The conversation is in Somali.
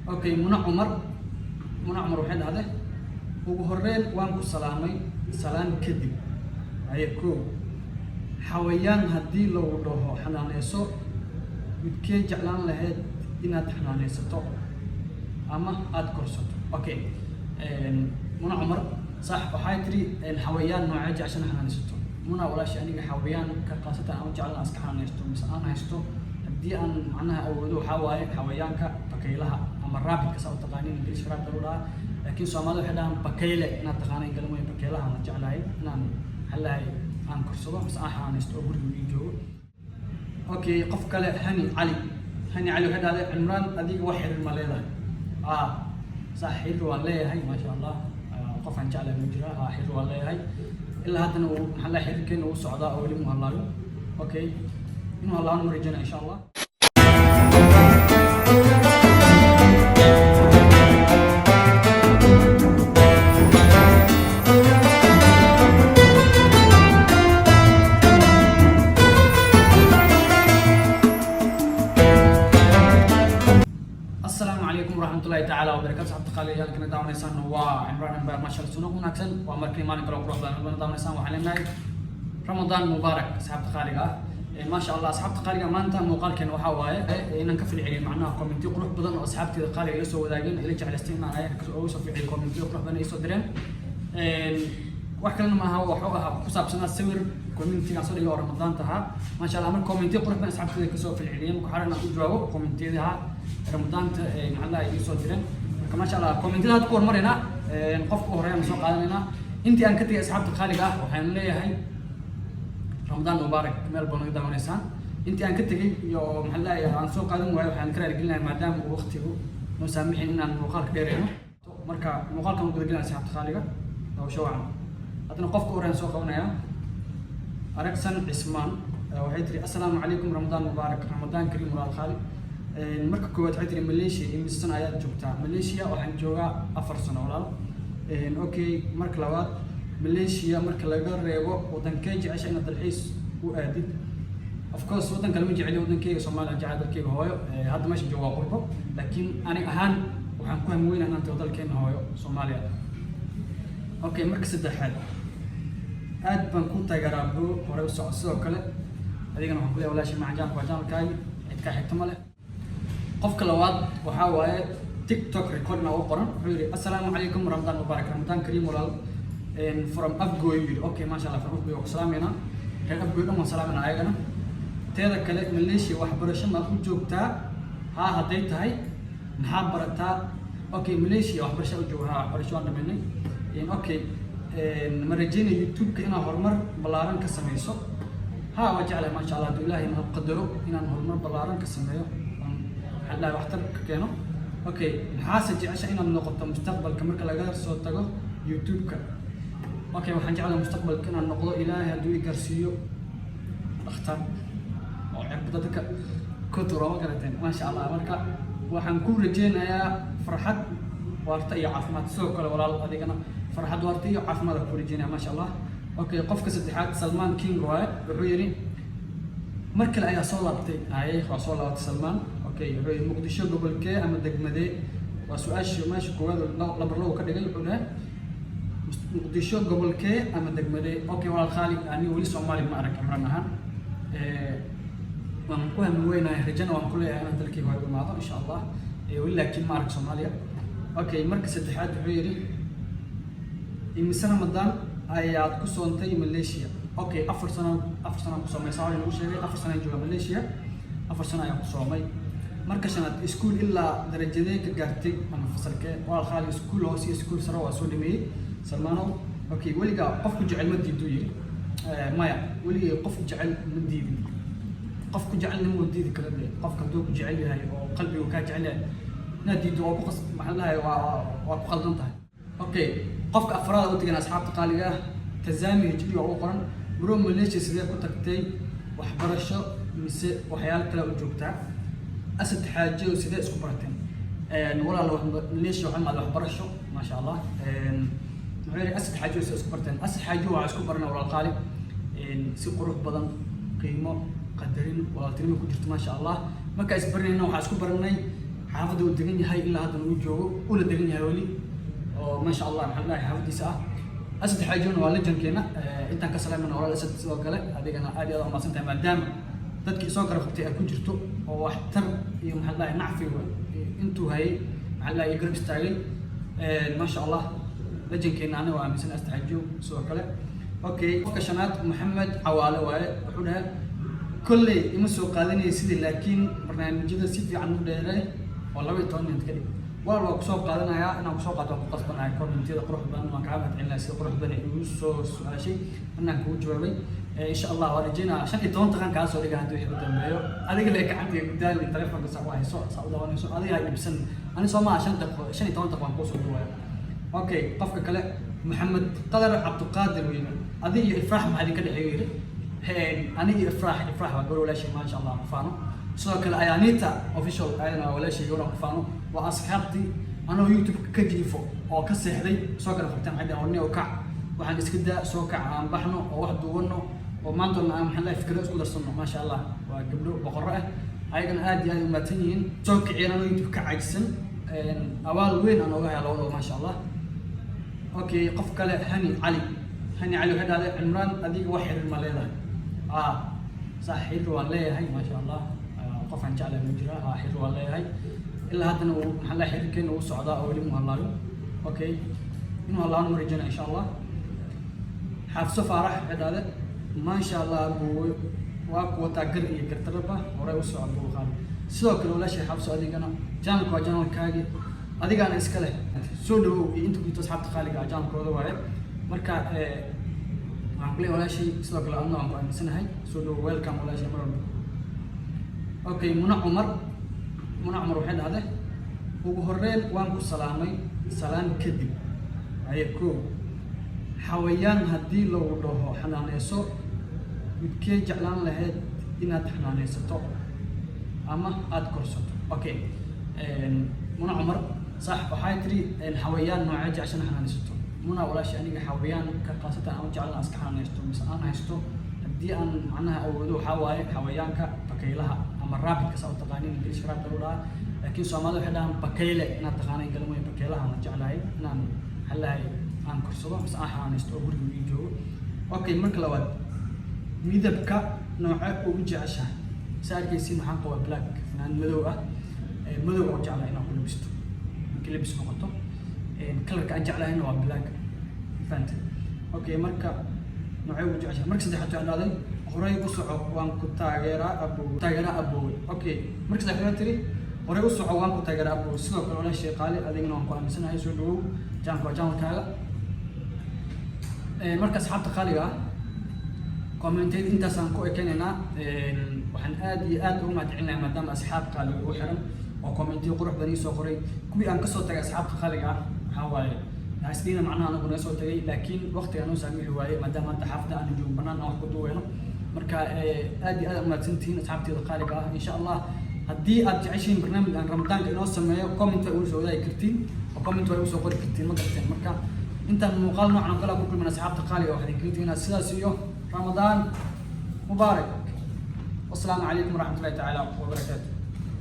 Okay, Muna Cumar, Muna Cumar waxay dhahday: "Ugu horreyn waan ku salaamay, salaan kadib, haye, koow, xawayaan haddii lagu dhaho xanaaneyso, midkee jeclaan lahayd inaad xanaaneysato ama aada korsato?" Okay, Muna Cumar, sax, waxay tiri xawayaan noocee jeceshan xanaaneysato? Muna walaasha, aniga xawayaan ka khaasatan aan u jeclan aan iska xanaaneysto mise aan haysto haddii aan macnaha awoodo, waxaa waaye xawayaanka bakaylaha ama rabbitka, saa u taqaanin. English rabbit lagu dhahaa, laakiin Soomaalida waxay dhahaan bakayle. Inaad taqaanayn galamooyo. Bakaylaha aan jeclahay inaan, maxaa lahay, aan korsado mise aan xanaaneysto oo guriga ii joogo. Okay, qof kale, Hani Cali. Hani Cali waxay dhahday: "Cimraan, adiga wax xiriir ma leedahay?" Ah, sax, xiriir waan leeyahay, maasha Allah. Qof aan jeclahay ma jira. Ah, xiriir waan leeyahay, ilaa haddana uu, maxaa lahay, xiriirkeena uu socdaa oo weli mu halaabin. Okay, inuu halaabana ma rajaynaya, insha Allah. Asalaamu calaykum waraxmatullahi tacaala wabarakatu. Saxabta qaaliga, halkana daawanaysaan waa Cimraan Ember. Maasha Allah, sunnah wanaagsan. Waa markii maalin kale oo qurux badan bana daawanaysaan. Waxaan leenahay Ramadaan mubaarak, asxaabta qaaliga ah. Maasha Allah, asxaabta qaaliga, maanta muuqaalkeena waxaa waaye inaan ka falceliyo macnaha commentiyo qurux badan oo asxaabteeda qaaliga ila soo wadaageen, ila jeclaystay inaan ayaga uga soo ficiliyo commentiyo qurux badan ay soo direen. Wax kalena maaha, waxuu ahaa ku saabsanaa sawir commentiga soo dhigay oo Ramadaanta ahaa. Maasha Allah, marka commentiyo qurux badan asxaabteeda kasoo falceliyeen, marka waxaa inaan u jawaabo commentiyadaha Ramadaanta macnaha ay soo direen. Marka maasha Allah, commentiyada hadda ku hormaraynaa, qofka u horeeyaan soo qaadanaynaa. Intii aan ka tegay, asxaabta qaaliga ah, waxaan leeyahay Ramadaan mubaarak meel baa naga daawanaysaan. Intii aan ka tegay iyo, maxaa leeyahay, aan soo qaadan waayo, waxaan ka raaligelinayaa maadaama uu waqtigu noo saamixin inaan muuqaalka dheereyno. Marka muuqaalkan u gudagelina, asxaabta qaaliga, daawasho wacan. Haddana qofka u horeyaan soo qabanayaa, Aragsan Cismaan. Waxay tiri: "Assalaamu calaykum, Ramadaan mubaarak." Ramadaan kariim, walaal qaali. Marka koowaad waxay tiri: "Malaysia imise sano ayaad joogtaa?" Malaysia waxaan joogaa 4 sano, walaal. Okay, marka labaad: "Malaysia marka laga reebo, wadankee jecesha inaad dalxiis u aadid?" Of course, waddan kale ma jeceli, waddankeyga Soomaaliya jecel, dalkeyga hooyo. Hadda meesha joogo waa qurbo, laakiin aniga ahaan waxaan ku hamweynaa inaan tago dalkeena hooyo, Soomaaliya. Okay, marka saddexaad: "Aad baan ku taageeraa bro, hore u soco." Sidoo kale adigana waxaan ku leeyahay, walaashay macan, channelka waa channelkaagi, cid kaa xigto ma leh. Qofka labaad waxaa waaye TikTok recordna u qoran. Wuxuu yidhi: "Assalaamu calaykum, Ramadaan mubaarak." Ramadaan kariim, walaal. From Afgoy yidhi. Okay, maasha Allah, from Afgoy waa ku salaameynaa. Reer Afgoy dhan waan salaameynaa ayagana. Teeda kale, Malaysia waxbarasho ma u joogtaa? Haa, hadday tahay, maxaa barataa? Okay, Malaysia waxbarasho u jooga? Haa, waxbarasho waan dhamaynay. Okay, ma rajeynaya YouTube-ka inaad horumar ballaaran ka sameyso? Haa, waa jeclahay, maasha Allah, hadduu Ilaahay noo qadaro inaan horumar ballaaran ka sameeyo oon, maxaa la dhahay, waxtar ka keeno. Okay, maxaase jecesha inaad noqoto mustaqbalka marka laga soo tago YouTube-ka? Okay, waxaan jeclahay mustaqbalka inaan noqdo, Ilaahay hadduu i gaarsiiyo, dhakhtar oo cirbada dadka ku turo, ma garateen? Maasha Allah. Marka waxaan ku rajeynayaa farxad waarta iyo caafimaad. Sidoo kale, walaal, adigana farxad waarta iyo caafimaad aan ku rajeynaya, maasha Allah. Okay, qofka saddexaad Salmaan King waaye. Wuxuu yidhi: "Mar kale ayaa soo laabtay." Haye, waa soo laabatay, Salmaan. Okay, wuxuu yidhi: "Muqdisho gobolkee ama degmadee?" Waa su-aasha meesha koowaad, lambar labo ka dhigay. Wuxuu dhahay: "Muqdisho gobolkee ama degmadee?" Okay, walaal khaali, aniga weli Soomaali ma arag, Cimraan ahaan. Waan ku hami weynahay, rajana waan ku leeyahay inaan dalkayga waa imaado, insha Allah. Weli laakiin ma arag Soomaaliya. Okay, marka saddexaad wuxuu yidhi: "Imise Ramadaan ayaad ku soontay Malaysia?" Okay, 4 sano, 4 sano ku soomay. Saa nagu sheegay, 4 sano ayaan joogaa Malaysia, 4 sano ayaan ku soomay. Marka shanaad: "Iskuul ilaa darajadee ka gaartay ama fasalkee?" Walaal khaali, iskuul hoose iyo iskuul sare waa soo dhameeyey, Salmaanow. Okay, "Weligaa qofku jecel ma diiduu?" yidhi. Maya, weligay qof jecel ma diidin. Qof ku jecel nima diidi kara dee. Qofka hadduu ku jecel yahay oo qalbigu kaa jecel yahay, inaad diiddo waa ku qas, maxaa lahay, waa ku qaldan tahay. Okay, qofka afraad u tegan, asxaabta qaaliga ah, Tazami HD oo u qoran: "Bro, Malaysia sidee ku tagtay? Waxbarasho mise waxyaalo kale u joogtaa? Asad Xaajo sidee isku barateen?" Walaal, Malaysia waxaan imaaday waxbarasho, maasha Allah. Muxuu yidhi: "Asad Xaajo sidee isku barteen?" Asad Xaajo waxaa isku baranay, walaal qaali, si qurux badan, qiimo qadarin, walaaltinimo ku jirto, maasha Allah. Markaa isbaranayna waxaa isku baranay Xaafadda uu degan yahay ilaa haddana uu joogo, uuna degan yahay weli, oo maasha Allah, maxaa dhahay, xaafaddiisa ah. Asad Xaajona waa lejankeena. Intaan ka salaamana walaal Asad. Sidoo kale adigana aad iyo aad umahadsan tahay, maadaama dadkii soo garab qabtay aad ku jirto oo waxtar iyo, maxaa dhahay, nacfiga intuu hayay, maxaa dhahay, iyo garab istaagay. Maasha Allah, lejankeena aniga waa aaminsan Asad Xaajo sidoo kale. Okay, qofka shanaad Maxamed Cawaale waaye. Wuxuu dhahay: "Kolley ima soo qaadanaya sidii, laakiin barnaamijyada si fiican u dheeray oo 12 minut ka dhig." Walaal, waa kusoo qaadanayaa. Inaan kusoo qaato waan ku qasbanahay. Commentiyada qurux badan waan kaa mahadcelinaya, sida qurux badan ee igu soo su-aashay inaan kugu jawaabay. Insha Allah waan rajeynaa 15 daqiiqan kaa soo dhiga haddii wixii u dambeeyo. Adiga le gacanta ku daali, telefoonka saa u hayso, saa u daawanayso, adiga ha dhibsan. Ani soo maaha 5 daqiiqo, 15 daqiiqo waan kuusoo duwaya. Okay, qofka kale Maxamed Qadar Cabdiqaadir uu yiri: "Adi iyo Ifraax maxaa idinka dhexeeyo?" Yiri. Ani iyo Ifraax, Ifraax waa gabar walaashay, maasha Allah, aan ku faano. Sidoo kale Ayaanita Official ayadana waa walaashay, gabar aan ku faano. Waa asxaabtii anoo YouTube ka jiifo oo ka seexday soo kala qabteen. Waxay dhaheen: "Warni oo kac, waxaan iska daa, soo kac, aan baxno oo wax duubanno oo maanta aan, maxaa lahay, fikrado isku darsano." Maasha Allah, waa gabdho boqorro ah, ayagana aad iyo aad u mahadsan yihiin, soo kiciyeen anoo YouTube ka caajisan. Abaal weyn aan ooga haya labadooda, maasha Allah. Okay, qof kale Hani Cali. Hani Cali waxay dhahday: "Cimraan, adiga wax xiriir ma leedahay?" Ah, sax, xiriir waan leeyahay, maasha Allah. Qof aan jeclahay ma jira. Ah, xiriir waan leeyahay, ilaa haddana uu, maxaa lahay, xiriirkeena uu socdaa oo weli mu halaabin. Okay, inuu halaabana ma rajaynaya, insha Allah. Xaafso Faarax waxay dhahday: "Maasha Allah abuwe, waa ku wataa gar iyo gardaraba, horey u soco buu qaali." Sidoo kale walaashay Xaafso, adigana channelka waa channelkaagi, adigaana iska leh, soo dhawow. Iyo inta kujirto asxaabta qaaliga ah channelkooda waaye. Marka waxaan ku leeyahay walaashay, sidoo kale adna waan ku aaminsanahay, soo dhawow, welcome walaashay mar walba. Okay, Muna Cumar. Muna Cumar waxay dhahday: "Ugu horreyn waan ku salaamay, salaan kadib haye, koow, xawayaan haddii lagu dhaho xanaaneyso, midkee jeclaan lahayd inaad xanaaneysato ama aada korsato?" Okay, Muna Cumar, sax, waxay tiri: "Xawayaan noocee jeceshan xanaaneysato?" Muna walaasha, aniga xawayaanka khaasatan aan u jeclan iska xanaaneysto mise aan haysto haddii aan macnaha awoodo, waxaa waaye xawayaanka bakaylaha ama rabbitka, saa u taqaanin. Ingiriiska rabbit lagu dhahaa, laakiin Soomaalida waxay dhahaan bakayle. Inaad taqaanayn galamooyo. Bakaylaha aan jeclahay inaan, maxaa lahay, aan korsado mise aan xanaaneysto oo guriga ii joogo. Okay, marka labaad, midabka nooce ugu jeceshahay? Saa arkaysiin, waxaan qabaa black, funaanad madow ah. Madow oo jeclahay inaan ku labisto markii labis noqoto. Colorka aan jeclahayna waa black, fahantay? Okay, marka noocee ugu jeceshahay? Marka saddexaad waxay dhahday: "Horey u soco, waan ku taageeraa abowe, taageeraa abowe." Okay, marka saddexaad waxay tiri: "Horey u soco, waan ku taageeraa abowe." Sidoo kale walaashay qaali, adigna waan ku aaminsanahay, soo dhawow, channelka waa channelkaaga. Marka asxaabta qaaliga ah, commentayda intaasaan ku ekeynaynaa. Waxaan aad iyo aad ugu mahadcelinayaa maadaama asxaab qaaliga ugu xiran oo commentiyo qurux badan ii soo qoray. Kuwii aan kasoo tagay, asxaabta qaaliga ah, waxaa waaye hasdiina macnaha anagu naga soo tagay, laakiin waqtiga noo saamixi waayey, maadaama hadda xaafadda aan joogo, banaan aan wax ku duweyno. Marka aad iyo aad umahadsantihiin, asxaabteeda qaaliga ah. Insha Allah, haddii aad jeceshihiin barnaamij aan Ramadaanka inoo sameeyo, comment way ugu soo wadaagi kartiin oo comment way ugu soo qori kartiin, ma garteen? Marka intaan muuqaal noocan oo kale ku kulmin, asxaabta qaaliga, waxaan idinkaga teginaa sidaas iyo Ramadaan mubaarak. Wasalaamu calaykum waraxmatullahi tacaala wabarakaatu.